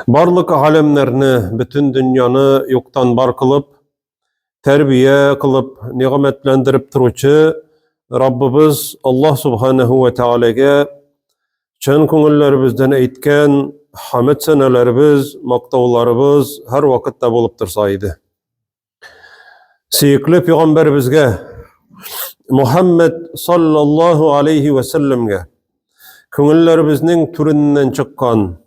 Барлык галәмнәрне, бөтен дөньяны юктан бар кылып, тәрбия кылып, нигъмәтләндереп торучы Раббыбыз Аллаһ Субханаһу ва Тәгаләгә чын күңелләребездән әйткән хәмд сәнәләребез, мактауларыбыз һәр вакытта булып торса иде. Сөекле пәйгамбәребезгә Мухаммад саллаллаһу алейхи ва сәлләмгә күңелләребезнең түреннән чыккан,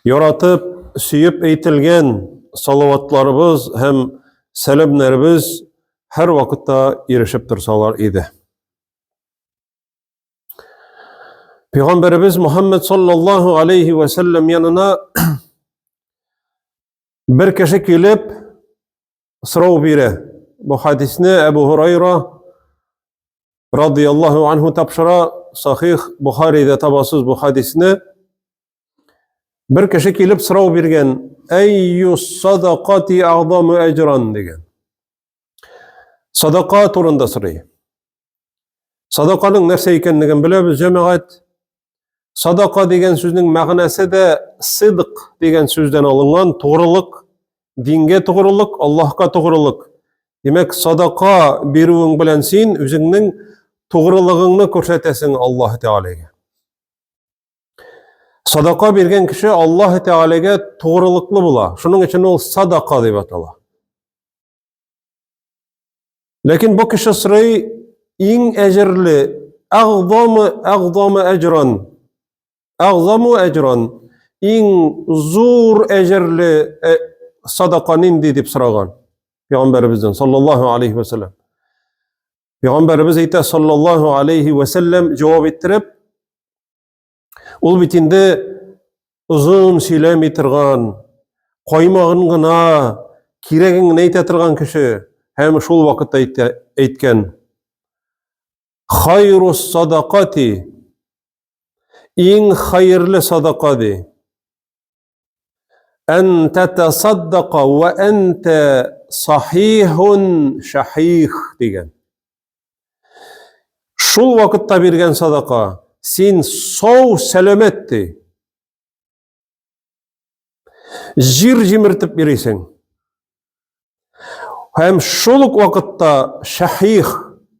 яратып, сөеп әйтелгән салаватларыбыз һәм сәламнәребез һәр вакытта ирешеп торсалар иде. Пәйгамбәребез Мухаммад саллаллаһу алейхи ва сәлләм янына Бер кеше килеп сорау бирә. Бу хадисне Әбу Һурайра радияллаһу анһу тапшыра, Сахих Бухарида табасыз бу хадисне. Бер кеше килеп сорау биргән: "Әйю садакати агъзаму әҗран?" дигән. Садака турында сорый. Садаканың нәрсә икәнлеген беләбез, җәмәгать. Садака дигән сүзнең мәгънәсе дә сыдык дигән сүздән алынган, тугрылык, дингә тугрылык, Аллаһка тугрылык. Димәк, садака бирүең белән син үзеңнең тугрылыгыңны күрсәтәсең Аллаһ Тәгаләгә. Садака биргән кеше Аллаһ Тәгаләгә тугрылыклы була. Шуның өчен ул садака дип атала. Ләкин бу кеше сорый иң әҗерле, әгъзамы әгъзамы әҗран. Әгъзаму әҗран. Иң зур әҗерле э, садака нинди дип сораган Пәйгамбәребездән саллаллаһу алейхи ва саллям. Пәйгамбәребез әйтә саллаллаһу алейхи ва саллям җавап иттереп, Ул бит инде озын сөйләми торган, каймагын гына, кирәген генә әйтә торган кеше һәм шул вакытта әйткән. Хайрус садакати иң хәерле садака ди. Ән татасаддака ва әнтә сахихун шахих дигән. Шул вакытта биргән садака син сау сәламәт ди. Җир җимертеп йөрисең. Һәм шул ук вакытта шахих,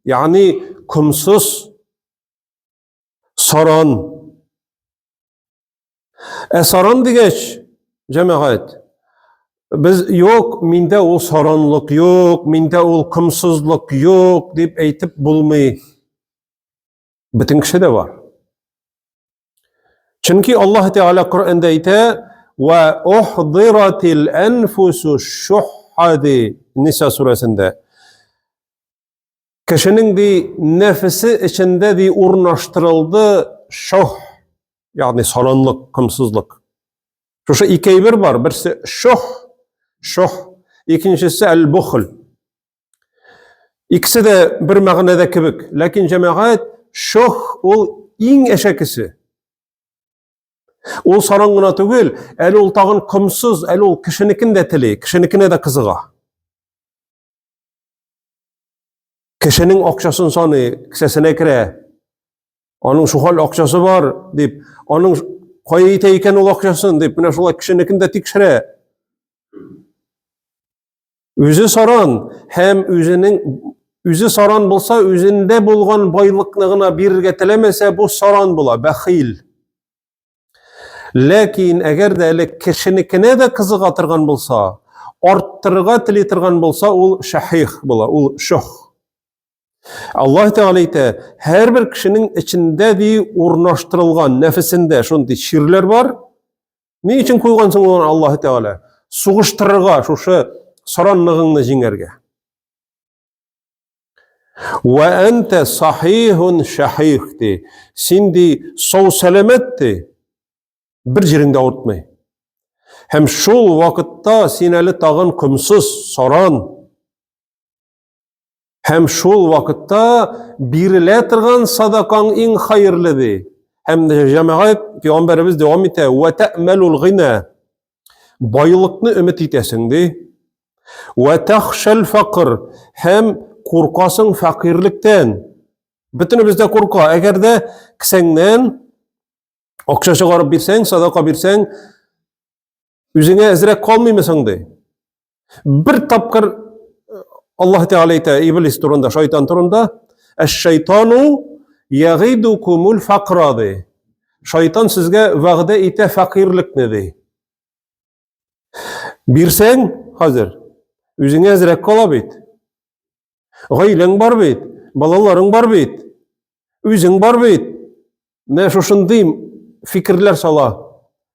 ягъни комсыз, саран. Ә саран дигәч, җәмәгать, без юк, миндә ул саранлык юк, миндә ул комсызлык юк дип әйтеп булмый. Бөтен кеше дә бар. Чөнки Аллаһ Тәгалә Коръәндә әйтә: "Ва ухдиратил анфусу шухха" ди Ниса сүрәсендә. Кешенең ди нәфесе эчендә ди урнаштырылды шох, ягъни саранлык, комсызлык. Шушы ике әйбер бар, берсе шох, шох, икенчесе әл-бухл. Икесе дә бер мәгънәдә кебек, ләкин җәмәгать шох ул иң әшәкесе. Ул саран гына түгел, әле ул тагын комсыз, әле ул кешенекен дә тели, кешенекенә дә кызыга. Кешенең акчасын саный, кесәсенә керә. Аның шухал акчасы бар дип, аның кая итә икән ул акчасын дип, менә шулай кешенекен дә тикшерә. Үзе саран һәм үзенең үзе саран булса, үзендә булган байлыкны гына бирергә теләмәсә, бу саран була, бәхил. Ләкин әгәр дә әле кешенекенә дә кызыга торган булса, арттырырга тели торган булса, ул шахих була, ул шох. Аллаһ Тәгалә әйтә, һәрбер кешенең эчендә ди урнаштырылган нәфесендә шундый чирләр бар. Ни өчен куйган соң аны Аллаһ Тәгалә? Сугыштырырга, шушы саранлыгыңны җиңәргә. Вә әнтә сахихун шахих ди. Син ди сау сәламәт ди. Бер җирең дә авыртмый. Һәм шул вакытта син әле тагын комсыз, саран. Һәм шул вакытта бирелә торган садакаң иң хәерле ди. Һәм җәмәгать пәйгамбәребез дәвам итә: "Ва тәмәлул гина" Байлыкны өмет итәсең ди. Вә тахшал факр һәм куркасың фәкыйрьлектән. Бөтенебез дә курка. Әгәр дә кесәңнән акча чыгарып бирсәң, садака бирсәң, Үзеңә әзрәк калмыймы соң ди? Бер тапкыр э, Аллаһ Тәгалә әйтә иблис турында, шайтан турында, әш-шайтану ягидукумул факра ди. Шайтан сезгә вәгъдә итә фәкыйрьлекне ди. Бирсәң, хәзер үзеңә әзрәк кала бит. Гаиләң бар бит, балаларың бар бит, үзең бар бит. Менә шушындый фикерләр сала.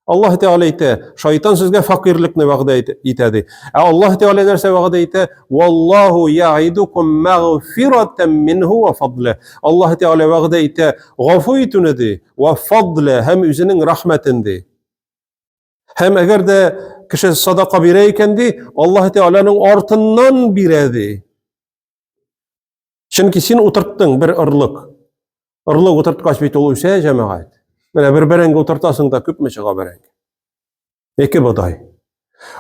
Аллаһ Тәгалә әйтә, шайтан сезгә факирлекне вәгъдә итә ди. Ә Аллаһ Тәгалә нәрсә вәгъдә итә? Валлаһу я'идукум мәгъфиратан минһу ва фадла. Аллаһ Тәгалә вәгъдә итә гафу итүне ди, ва фадла һәм үзенең рәхмәтен ди. Һәм әгәр дә кеше садака бирә икән ди, Аллаһ Тәгаләнең артыннан бирә ди. Чөнки син утырттың бер орлык. Орлык утырткач бит ул үсә, җәмәгать. Менә бер бәрәңге утыртасың да күпме чыга бәрәңге? Ике бодай.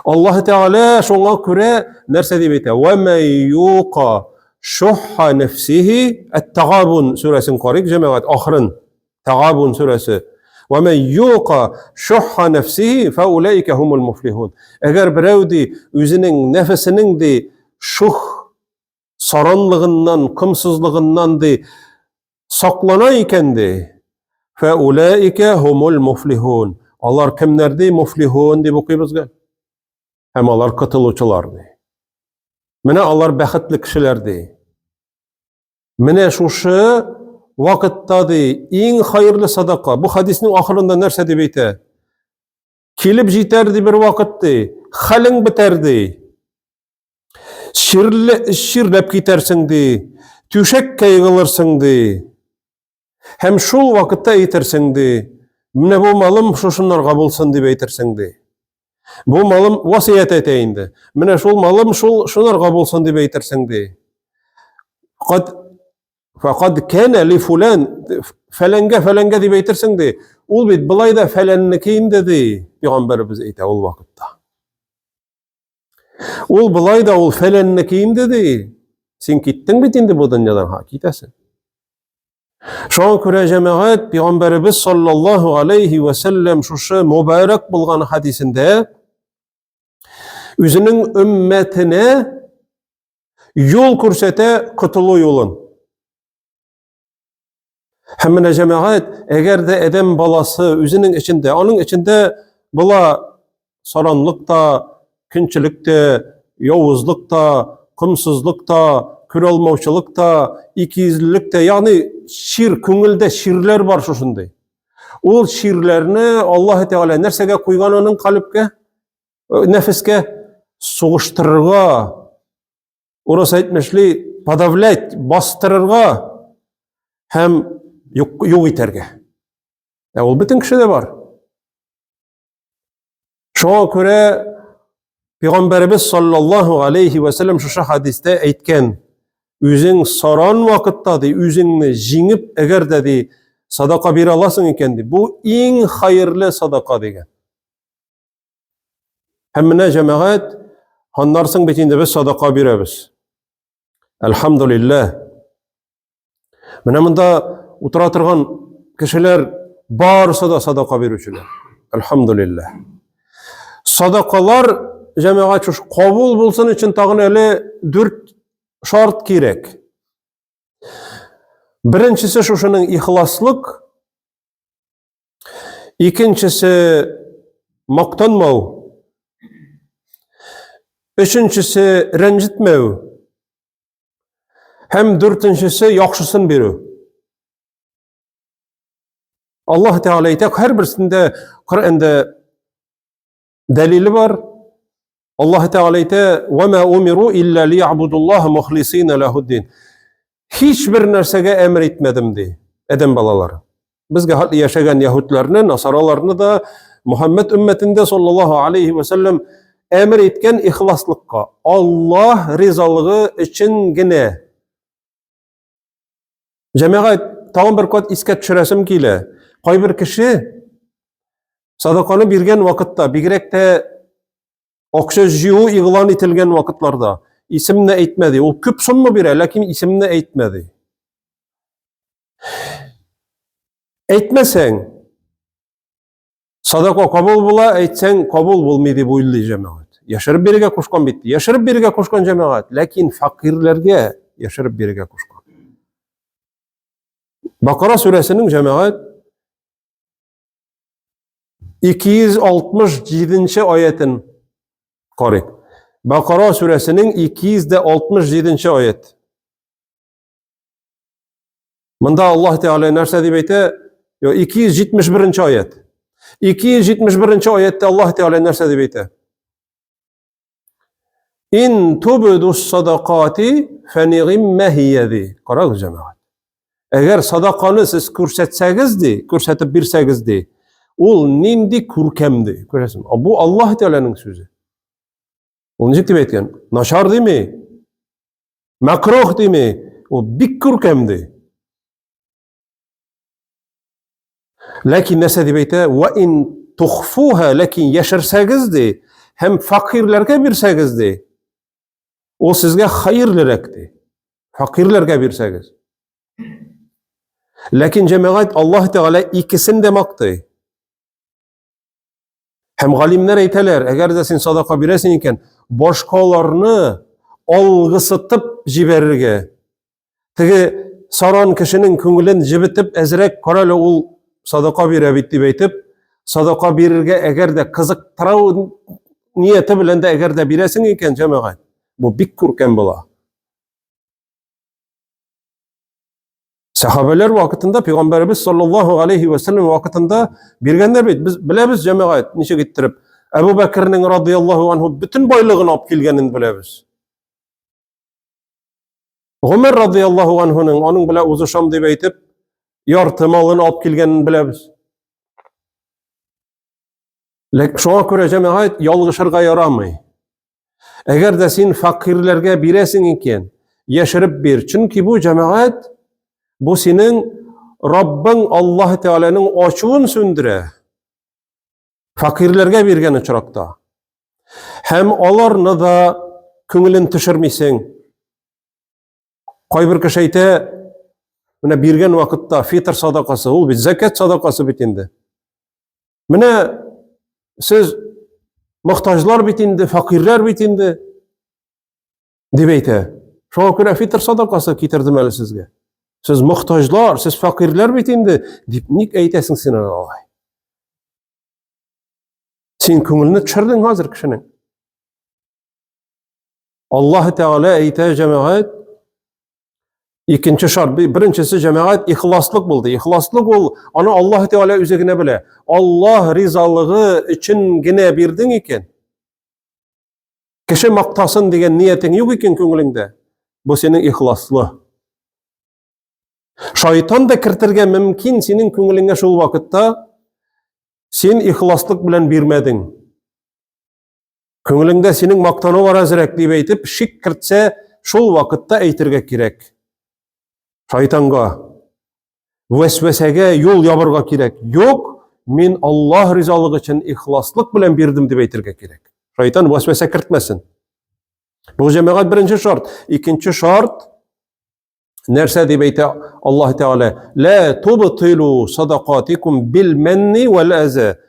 Аллаһ Тәгалә шуңа күрә нәрсә дип әйтә? Ва мә юка шухха нәфсихи Ат-Тагабун сүрәсен карыйк, җәмәгать, ахырын. Тагабун сүрәсе. Ва мә юка шухха нәфсихи фаулаика хумул муфлихун. Әгәр берәү ди үзенең нәфесенең ди шух саранлыгыннан, комсызлыгыннан ди саклана икән ди. Фәуләикә хумул муфлихун. Алар кемнәр ди? Муфлихун дип укыйбыз га. Һәм алар котылучылар ди. Менә алар бәхетле кешеләр ди. Менә шушы вакытта ди иң хәерле садака. Бу хадиснең ахырында нәрсә дип әйтә? Килеп җитәр ди бер вакыт ди, хәлең бетәр ди. Чирле, чирләп китәрсең ди, түшәккә егылырсың ди. Һәм шул вакытта әйтерсең ди, менә бу малым шушыннарга булсын дип әйтерсең ди. Бу малым васыять әйтә инде. Менә шул малым шул шунарга булсын дип әйтерсең ди. Кад факад кана ли фулан фәләнгә фәләнгә дип әйтерсең ди. Ул бит былай да фәләннеке инде ди. Пәйгамбәребез әйтә ул вакытта. Ул былай да ул фәләннеке инде ди. Син киттең бит инде бу дөньядан, ха, китәсең. Шуңа күрә җәмәгать пәйгамбәребез саллаллаһу алейхи ва сәлләм шушы мөбарәк булган хадисендә үзенең өммәтенә юл күрсәтә котылу юлын. Һәм менә җәмәгать, әгәр дә адәм баласы үзенең эчендә, аның эчендә була саранлык та, көнчелек тә, явызлык та, комсызлык та, күрә алмаучылык та, икейөзлелек тә, ягъни чир, күңелдә чирләр бар шушындый. Ул чирләрне Аллаһ Тәгалә нәрсәгә куйган аның калебкә, нәфескә сугыштырырга, урыс әйтмешли, подавлять, бастырырга һәм юк, юк итәргә. Ә ул бөтен кешедә бар. Шуңа күрә Пәйгамбәребез саллаллаһу алейхи ва саллям шушы хадистә әйткән, үзең саран вакытта ди, үзеңне җиңеп, әгәр дә ди, садака бирә аласың икән ди, бу иң хәерле садака дигән. Һәм менә җәмәгать, аннарсың бит инде без садака бирәбез. Әлхәмдулилләһ. Менә монда утыра торган кешеләр барысы да садака бирүчеләр. Әлхәмдулилләһ. Садакалар җәмәгать шушы кабул булсын өчен тагын әле дүрт шарт кирәк. Беренчесе шушының ихласлык, Икенчесе мактанмау. Өченчесе рәнҗетмәү. Һәм дүртенчесе яхшысын бирү. Аллаһ Тәгалә әйтә, һәрберсендә Коръәндә дәлиле бар. Аллаһ Тәгалә әйтә, "Ва ма умиру илля лиябудуллаһа мухлисина лахуддин." Һичбер нәрсәгә әмер итмәдем ди адәм балалары. Безгә хәтле яшәгән яһүдләрне, насараларны да Мухаммед өммәтендә саллаллаһу алейхи ва саллям әмер иткән ихласлыкка, Аллаһ ризалыгы өчен генә. Җәмәгать, тагын бер кат искә төшерәсем килә. Кайбер кеше садаканы биргән вакытта, бигрәк тә акча җыю игълан ителгән вакытларда, исемне әйтмәде. Ул күп сумма бирә, ләкин исемне әйтмәде. Әйтмәсәң, Садака кабул була, әйтсәң, кабул булмый дип уйлый җәмәгать. Яшереп бирергә кушкан бит. Яшереп бирергә кушкан җәмәгать, ләкин фәкыйрьләргә яшереп бирергә кушкан. Бакара сүрәсенең җәмәгать 267 аятын карыйк. Бакара сүрәсенең 267 аят. Монда Аллаһ Тәгалә нәрсә дип әйтә? Йо, 271 аят. 271 аятта Аллаһ Тәгалә нәрсә дип әйтә? Ин тубду садакати фәнигимма һия ди. Карагыз, җәмәгать. Әгәр садаканы сез күрсәтсәгез ди, күрсәтеп бирсәгез ди, ул нинди күркәм ди. Күрәсең, бу Аллаһ Тәгаләнең сүзе. Ул ничек дип әйткән? Начар дими. Мәкрух дими, ул бик күркәм ди. Ләкин нәрсә дип әйтә? Ва ин тухфуха, ләкин яшерсәгез ди, һәм факирләргә бирсәгез ди, ул сезгә хәерлерәк ди. Факирләргә бирсәгез. Ләкин җәмәгать Аллаһ Тәгалә икесен дә мактый. Һәм галимнәр әйтәләр, әгәр дә син садака бирәсең икән, башкаларны алгысытып җибәрергә. Теге саран кешенең күңелен җебетеп, әзрәк карале ул садака бирә бит дип әйтеп, садака бирергә әгәр дә кызыктыру нияте белән дә әгәр дә бирәсең икән, җәмәгать, бу бик күркәм була. Сәхабәләр вакытында пәйгамбәребез саллаллаһу алейхи ва саллям вакытында биргәннәр бит. Без беләбез җәмәгать ничек иттереп Әбу Бәкернең радияллаһу анһу бөтен байлыгын алып килгәнен беләбез. Гомәр радияллаһу анһуның аның белән узышам дип әйтеп, ярты малын алып килгәнен беләбез. Ләкин шуңа күрә җәмәгать ялгышырга ярамый. Әгәр дә син фәкыйрьләргә бирәсең икән, яшереп бир. Чөнки бу җәмәгать бу синең Раббың Аллаһ Тәгаләнең ачуын сүндерә. Фәкыйрьләргә биргән очракта. Һәм аларны да күңелен төшермисең. Кайбер кеше әйтә, менә биргән вакытта фитр садакасы, ул бит зәкят садакасы бит инде. Менә сез мохтаҗлар бит инде, фәкыйрьләр бит инде, дип әйтә. Шуңа күрә фитр садакасы китердем әле сезгә. Сез мохтаҗлар, сез фәкыйрьләр бит инде, дип ник әйтәсең син аны алай? Син күңелне төшердең хәзер кешенең. Аллаһ Тәгалә әйтә, җәмәгать, Икенче шарт, беренчесе җәмәгать ихласлык булды. Ихласлык ул аны Аллаһ Тәгалә үзе генә белә. Аллаһ ризалыгы өчен генә бирдең икән. Кеше мактасын дигән ниятең юк икән күңелеңдә. Бу синең ихласлы. Шайтан да кертергә мөмкин синең күңелеңә шул вакытта син ихласлык белән бирмәдең. Күңелеңдә синең мактану бар әзрәк дип әйтеп, шик кертсә, шул вакытта әйтергә кирәк. Шайтанга, вәсвәсәгә юл ябырга кирәк. Юк, мин Аллаһ ризалыгы өчен ихласлык белән бирдем дип әйтергә кирәк. Шайтан вәсвәсә кертмәсен. Бу җәмәгать беренче шарт. Икенче шарт Нәрсә дип әйтә Аллаһ Тәгалә? Ла тубтилу садакатикум бил манни вал аза.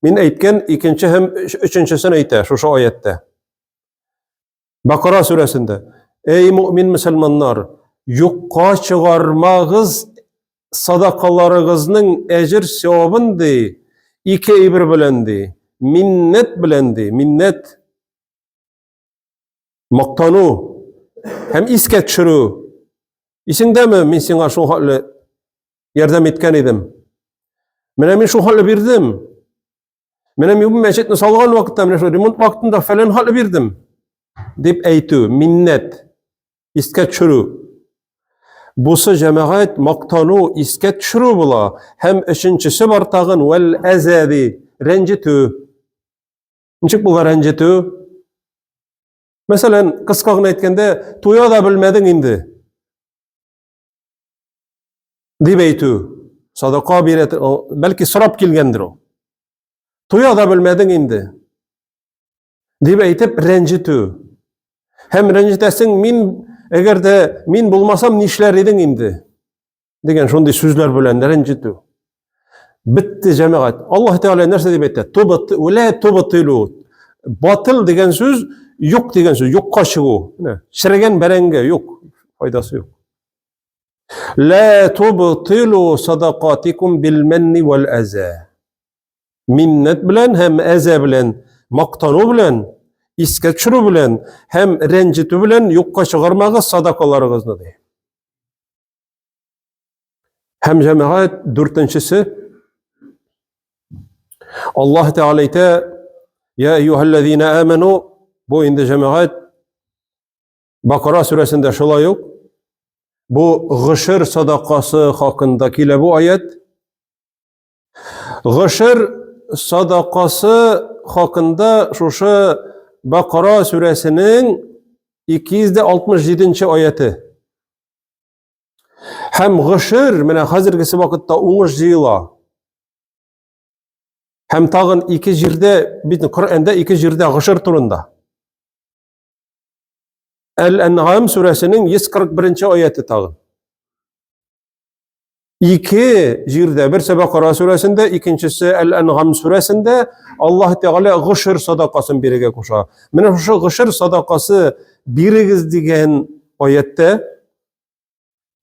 Мин әйткән икенче һәм өченчесен әйтә шушы аятта. Бакара сүрәсендә. Эй мөмин мөселманнар, юкка чыгармагыз садакаларыгызның әҗер савабын ди, ике әйбер белән ди, миннәт белән ди, миннәт Мактану һәм искә төшерү. Исеңдәме, мин сиңа шул хәтле ярдәм иткән идем. Менә мин шул хәтле бирдем. Менә мин бу мәчетне салган вакытта, менә шул ремонт вакытында фәлән хәтле бирдем. Дип әйтү, миннәт, искә төшерү. Бусы җәмәгать мактану, искә төшерү була. Һәм өченчесе бар тагын вәл әзәби, рәнҗетү. Ничек була рәнҗетү? Мәсәлән, кыска гына әйткәндә, туя да белмәдең инде. Дип әйтү. Садака бирә, бәлки сорап килгәндер ул. Туя да белмәдең инде. Дип әйтеп рәнҗетү. Һәм рәнҗетәсең, мин әгәр дә мин булмасам нишләр идең инде? Дигән шундый сүзләр белән рәнҗетү. Бетте җәмәгать. Аллаһ Тәгалә нәрсә дип әйтә? Тубат, лә тубтилу. Батыл дигән сүз юк дигән сүз, юкка чыгу. Менә черегән бәрәңге юк, файдасы юк. Лә тубтилу садакатикум бил манни вал аза. Миннәт белән һәм әзә белән, мактану белән, искә төшерү белән һәм рәнҗетү белән юкка чыгармагыз садакаларыгызны ди. Һәм җәмәгать дүртенчесе Аллаһ Тәгалә әйтә: "Я әйюһәлләзина аману" Бу инде җәмәгать Бакара сүрәсендә шулай ук бу гошер садакасы хакында килә бу аят. Гошер садакасы хакында шушы Бакара сүрәсенең 267 аяты. Һәм гошер менә хәзергесе вакытта уңыш җыела. Һәм тагын ике җирдә, бит Коръәндә ике җирдә гошер турында. Әл-Ән'ам сүрәсенең 141 аяты тагын. Ике җирдә, берсе Бакара сүрәсендә, икенчесе Әл-Ән'ам сүрәсендә Аллаһ Тәгалә гошер садакасын бирергә куша. Менә шушы гошер садакасы бирегез дигән аяттә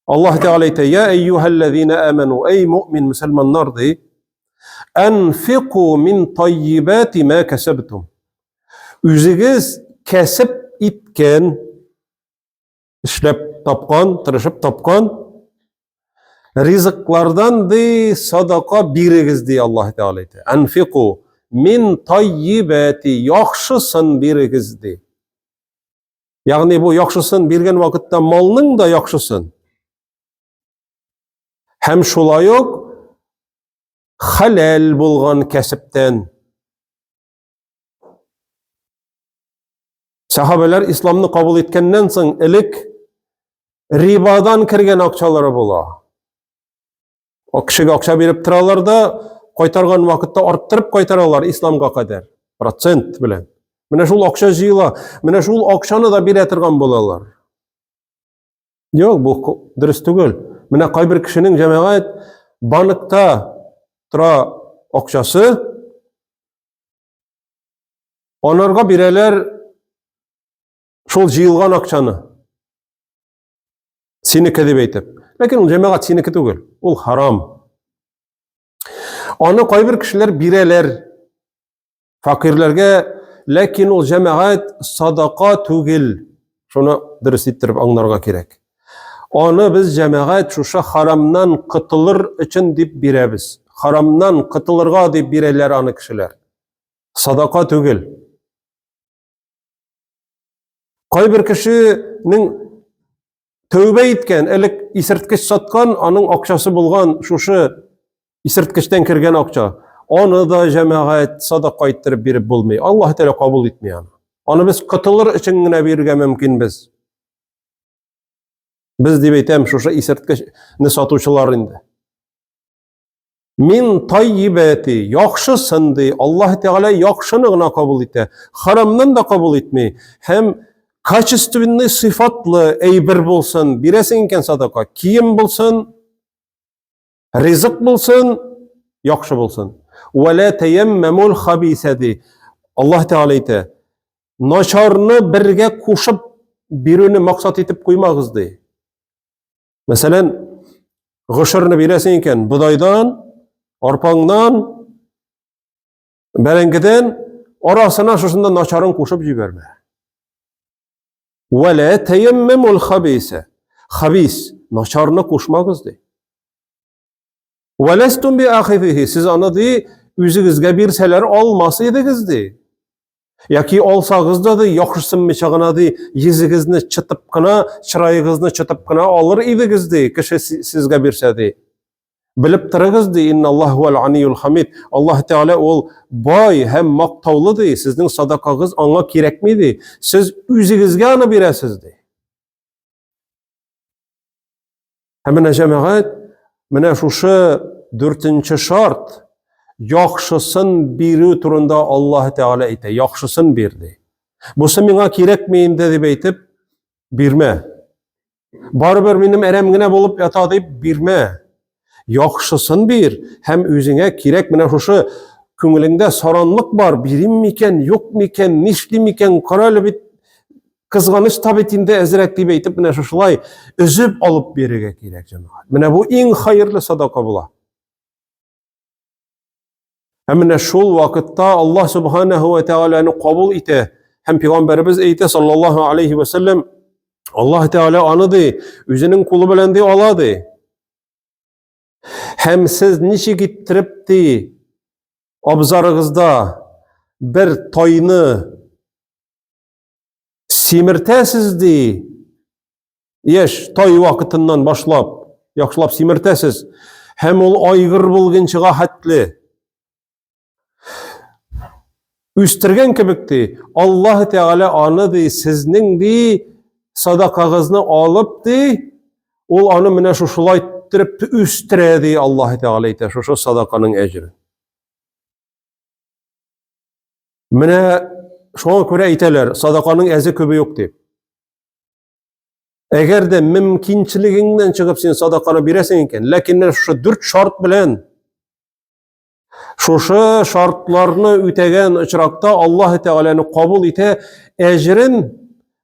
Аллаһ Тәгалә әйтә: "Я әйюһәлләзина аману", эй мөмин мөселманнар ди, "Анфику мин таййибати ма кәсәбтум". Үзегез кәсеп иткән, эшләп тапкан, тырышып тапкан ризыклардан ди садака бирегез ди Аллаһ Тәгалә әйтә. Анфику мин таййибати, яхшысын бирегез ди. Ягъни бу яхшысын биргән вакытта малның да яхшысын. Һәм шулай ук хәләл булган кәсептән. Сахабәләр исламны кабул иткәннән соң элек рибадан кергән акчалары була. Кешегә акча биреп торалар да, кайтарган вакытта арттырып кайтаралар исламга кадәр, процент белән. Менә шул акча җыела, менә шул акчаны да бирә торган булалар. Юк, бу дөрес түгел. Менә кайбер кешенең җәмәгать банкта тора акчасы, анарга бирәләр шул җыелган акчаны. Синеке дип әйтеп. Ләкин ул җәмәгать синеке түгел. Ул харам. Аны кайбер кешеләр бирәләр. Факирләргә, ләкин ул җәмәгать садака түгел. Шуны дөрес иттереп аңларга кирәк. Аны без җәмәгать шушы харамнан котылыр өчен дип бирәбез. Харамнан котылырга дип бирәләр аны кешеләр. Садака түгел. Кайбер кешенең тәүбә иткән, элек исерткеч саткан, аның акчасы булган шушы исерткечтән кергән акча. Аны да җәмәгать садака иттереп биреп булмый. Аллаһ Тәгалә кабул итми аны. Аны без котылыр өчен генә бирергә мөмкинбез. Без дип әйтәм, шушы исерткечне сатучылар инде. Мин таййибәти, яхшысын ди. Аллаһ Тәгалә яхшыны гына кабул итә. Харамнан да кабул итми. Һәм качественный сыйфатлы әйбер булсын, бирәсең икән садака, кием булсын, ризык булсын, яхшы булсын. Вәлә тәяммәмул хабисә ди. Аллаһ Тәгалә әйтә, начарны бергә кушып бирүне максат итеп куймагыз ди. Мәсәлән, гошерне бирәсең икән, бодайдан, арпаңнан, бәрәңгедән арасына шушында начарын кушып җибәрмә. Вәлә тәяммәмул хабиса. Хабис, начарны кушмагыз ди. Вәләстум би ахифихи. Сез аны ди, үзегезгә бирсәләр алмас идегез ди. Яки алсагыз да ди, яхшысынмыйча гына ди, йөзегезне чытып кына, чыраегызны чытып кына алыр идегез ди, кеше сезгә бирсә ди. Белеп торыгыз ди, инналлаһу хуал аниюл хамид. Аллаһ Тәгалә ул бай һәм мактаулы ди, сезнең садакагыз аңа кирәкми ди. Сез үзегезгә аны бирәсез ди. Һәм менә җәмәгать, менә шушы дүртенче шарт, яхшысын бирү турында Аллаһ Тәгалә әйтә, яхшысын бир ди. Бусы миңа кирәкми инде дип әйтеп, бирмә. Барыбер минем әрәм генә булып ята дип бирмә. Яхшысын бир һәм үзеңә кирәк менә шушы күңелеңдә саранлык бар, бирим микән, юк микән, нишлим микән, кара әле бит кызганыч та бит инде әзрәк дип әйтеп менә шушылай өзеп алып бирергә кирәк, җәмәгать. Менә бу иң хәерле садака була. Һәм менә шул вакытта Аллаһ субханаһу ва тааляны кабул итә. Һәм пәйгамбәребез әйтә саллаллаһу алейхи ва саллям, Аллаһ Тәгалә аны ди, үзенең кулы белән ди ала ди. Һәм сез ничек иттереп ди абзарыгызда бер тайны симертәсез ди, Яшь тай вакытыннан башлап, яхшылап симертәсез. Һәм ул айгыр булгынчыга хәтле. Үстергән кебек ди, Аллаһ Тәгалә аны ди, сезнең ди садакагызны алып ди, ул аны менә шушылай иттереп үстерә ди, Аллаһ Тәгалә әйтә, шушы садаканың әҗере. Менә шуңа күрә әйтәләр, садаканың әзе күбе юк дип. Әгәр дә мөмкинчелегеңнән чыгып син садаканы бирәсең икән, ләкин менә шушы дүрт шарт белән шушы шартларны үтәгән очракта Аллаһ Тәгаләне кабул итә, әҗрен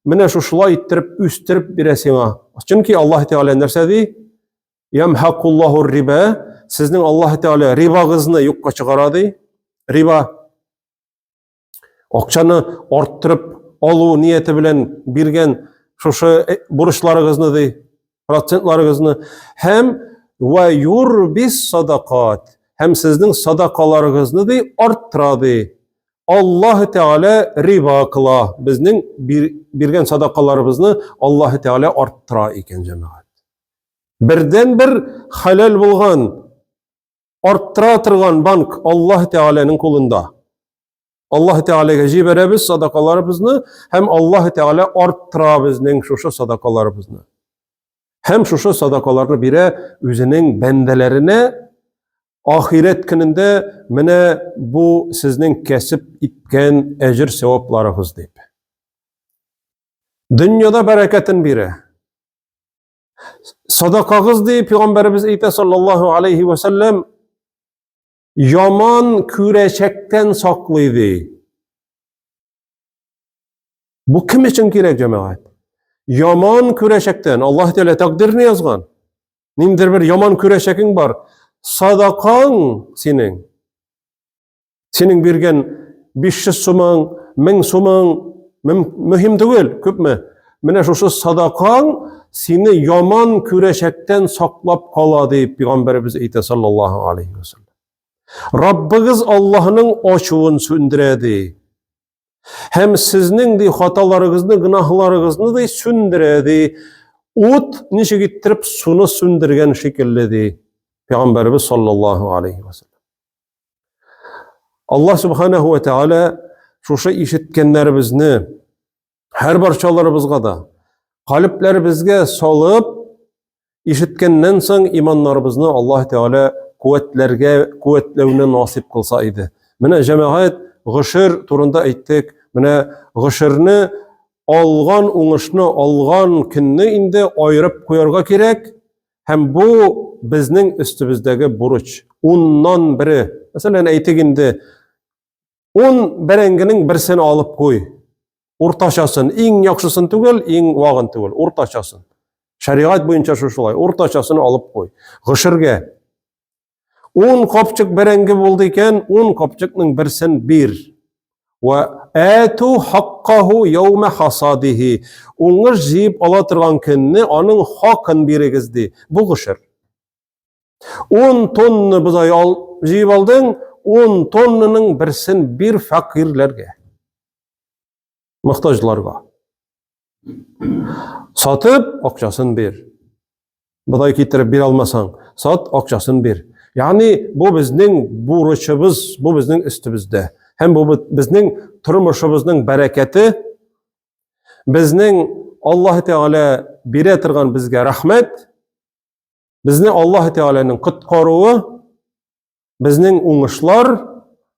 менә шушылай иттереп үстереп бирә сиңа. Чөнки Аллаһ Тәгалә нәрсә ди? Ямхакуллаһу риба, сезнең Аллаһ Тәгалә рибагызны юкка чыгара ди. Риба Акчаны арттырып алу нияте белән биргән шушы э, бурычларыгызны ди, процентларыгызны һәм ва юрбис садакат һәм сезнең садакаларыгызны ди арттыра ди. Аллаһ Тәгалә риба кыла. Безнең биргән садакаларыбызны Аллаһ Тәгалә арттыра икән, җәмәгать. Бердән-бер хәләл булган арттыра торган банк Аллаһ Тәгаләнең кулында. Аллаһ Тәгаләгә җибәрәбез садакаларыбызны һәм Аллаһ Тәгалә арттыра безнең шушы садакаларыбызны. Һәм шушы садакаларны бирә үзенең бәндәләренә ахирәт көнендә менә бу сезнең кәсеп иткән әҗер савапларыгыз дип. Дөньяда бәрәкәтен бирә. Садакагыз ди пәйгамбәребез әйтә саллаллаһу алейхи ва саллям яман күрәчәктән саклый ди. Бу кем өчен кирәк, җәмәгать? Яман күрәчәктән Аллаһ Тәгалә тәкъдирне язган. Ниндидер бер яман күрәчәгең бар. Садакаң синең Синең биргән 500 сумың, 1000 сумың мөһим түгел, күпме. Менә шушы садакаң сине яман күрәчәктән саклап кала дип пәйгамбәребез әйтә саллаллаһу алейхи ва саллям. Раббыгыз Аллаһның ачуын сүндерә ди. Һәм сезнең ди хаталарыгызны, гөнаһларыгызны ди сүндерә ди. Ут ничек иттереп суны сүндергән шикелле ди. Пәйгамбәребез саллаллаһу алейхи ва саллям. Аллаһ субханаһу ва тааля шушы ишеткәннәребезне һәр барчаларыбызга да калебләребезгә салып, ишеткәннән соң иманнарыбызны Аллаһ Тәгалә куәтләргә, куәтләүне насыйп кылса иде. Менә җәмәгать гошер турында әйттек. Менә гошерне алган уңышны алган көнне инде аерып куярга кирәк. Һәм бу безнең өстебездәге бурыч. Уннан бере. Мәсәлән, әйтик инде, ун бәрәңгенең берсен алып куй. Уртачасын, иң яхшысын түгел, иң вагын түгел, уртачасын. Шәригать буенча шушылай, уртачасын алып куй. Гошергә. Ун капчык бәрәңге булды икән, ун капчыкның берсен бир. Ва ату хаккаху яума хасадихи. Уңыш җыеп ала торган көнне аның хакын бирегез ди. Бу гошер. 10 тонна бодай ал, җыеп алдың, 10 тоннаның берсен бир фәкыйрьләргә. Мохтаҗларга. Сатып, акчасын бир. Бодай китереп бирә алмасаң, сат, акчасын бир. Ягъни бу безнең бурычыбыз, бу безнең өстебездә. Һәм бу безнең тормышыбызның бәрәкәте, безнең Аллаһ Тәгалә бирә торган безгә рәхмәт, безне Аллаһ Тәгаләнең коткаруы, Безнең уңышлар,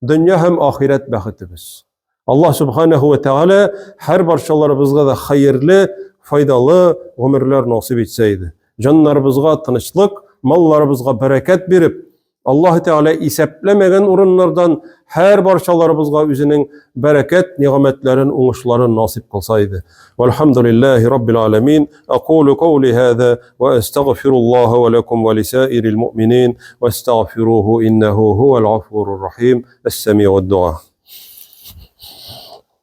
дөнья һәм ахирәт бәхетебез. Аллаһ субханаһу ва тәгалә һәр барчаларыбызга да хәерле, файдалы гомерләр насыйп итсә иде. Җаннарыбызга тынычлык, малларыбызга бәрәкәт биреп, Аллаһ Тәгалә исәпләмәгән урыннардан һәр барчаларыбызга үзенең бәрәкәт, нигъмәтләрен, уңышларын насыйп кылса иде. Вальхамдулиллаһи раббил аламин. Акулу каули һаза ва астагфируллаһа ва лакум ва лисаирил муъминин вастагфируху иннаху хуал гафурур рахим. Әс-самиуд дуа.